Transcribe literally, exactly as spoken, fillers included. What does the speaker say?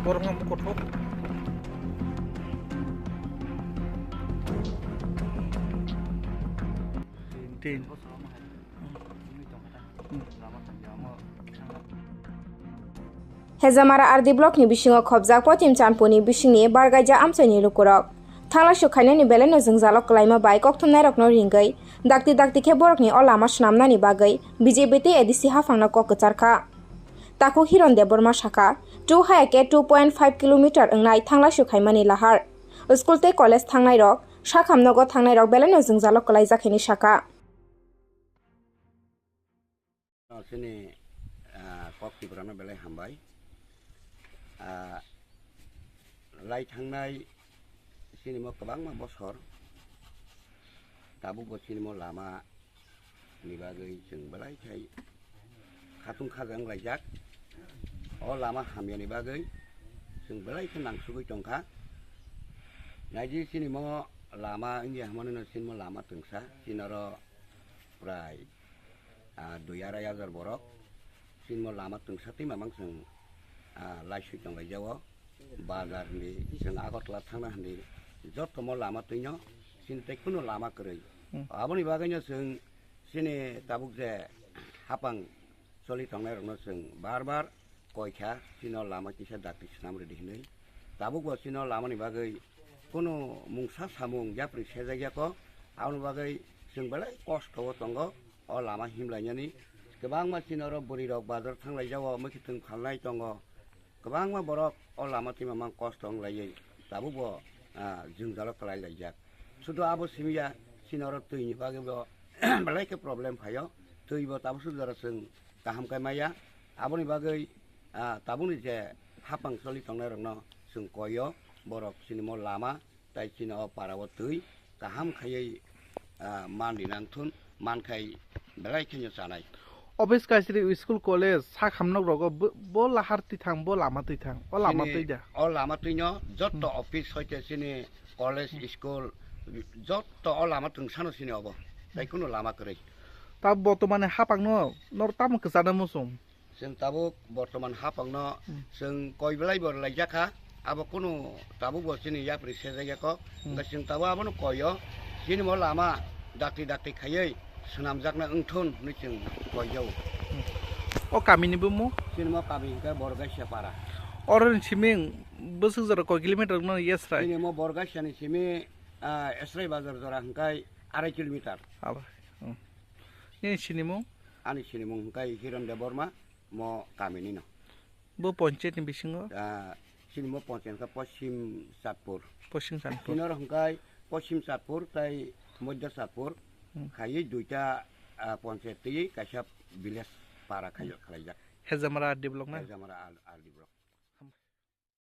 Borok no kothok. Tin. Hejamara R D block ni bisingo khobjak Pochim Chanpur ni bisingni Bargaija amchaini lukurok. Thanglaisu khainani belai no jwngjalo kwlaima bai kokthumnairokno ringwi dakti dakti khe borokni o lama swnamnani bagwi B J P tei A D C haphangno kok kwcharkha. Takhuk Hiron Debbarma sakha, two haya khe two point five kilometer wngnai thanglaisu khaimani lahar. School tei college thangnairok, sakham nogo thangnairok belai no jwngjalo kwlaijak hinwi sakha. Chini, ah, kok Tiprano belai hambai. Ah, lai thangnai chini mo kwbangma bosor tabuk bo chini mo lama ni bagwi chwng belai khai khatung khajang laijak. O lama hamya ni bagwi chwng belai khe nangsugwi tongkha. Naidi chini mo lama wngya hwnmano chini mo lama twngsa, chini oro prai ah, dui arai hajar borok. Chini mo lama twngsa twi mamang chwng, ah, laiswi tonglaijao. Bazar hwnwi chwng Agartala thangna hwnwi joto mo lama twino chini tei kunu lama kwrwi. Hmm. Aboni bagwino chwng chini tabuk je hapang choli tongnairokno chwng bar bar koikha, chini o lama kisa dakti swnam rwdi hwnwi. Tabuk bo chini o lamani bagwi kunu mungsa samung yapri sejakya kok, aboni bagwi chwng belai kosto o tongo. O lama himlainani kwbangma chini oro bwrwi rok bazar thanglaijao, mwkhitwng phalnai tongo. Kwbangma borok o lama twi mamang kosto wnglaiwi tabuk bo, ah, jwngjalo kwlai laijak. Sudu abo simi ya, chini oro twi ni bagwi bo belai khe problem phaio. Twi bo tabuk sudu jora chwng kaham khe maya. Aboni bagwi, ah, tabukni je hapang choli tongnairokno chwng koio, borok chini mo lama tai chini o para o twi kaham khaiwi, ah, man rinang thun, man khai belai khe chanai. Office kachari, school, college, sak hamnok rogo bo, bo lahar twi thang, bo lama twi thang, o lama chini twi da. O lama twino joto Hmm. office hoite chini college, Hmm. school, joto o lama twngsano chini obo. Tai kunu lama kwrwi. Ta botomani hapangno nor tamo kwchana muchung? Chwng tabuk bortoman hapangno Hmm. chwng koi belai bo laijak kha, abo kunu tabuk bo chini yapri sejak ya kok. Hmm. Hwnkhe chwng tabuk abono koio, chini mo lama dakti dakti khaiwi swnamjakna wngthun hwnwi chwng koijao. Hmm. O kamini bumo? Chini mo kami hwnkhe Borgasia para. Oroni simi bwswk jora koi kilometer no yesrai? Chini mo Borgasiani simi, ah, Esrai bazar jora hwnkhe arai kilometer. Abo. Hmm. Nini sinimung? Ani sinimung hwnkhe Hiron Debbarma, mo kamini no. Bo ponchayat ni bisingo? Ah, chini mo ponchayat hwnkhe Poschim Chatpur. Poschim Chatpur. Chini oro hwnkhe Poschim Chatpur tai Modhya Chatpur. Hmm. Khaiwi duita, ah, ponchayat twi kaisa village para khai-, khalaijak. Hejamara R D block na? Hejamara R-, R D block.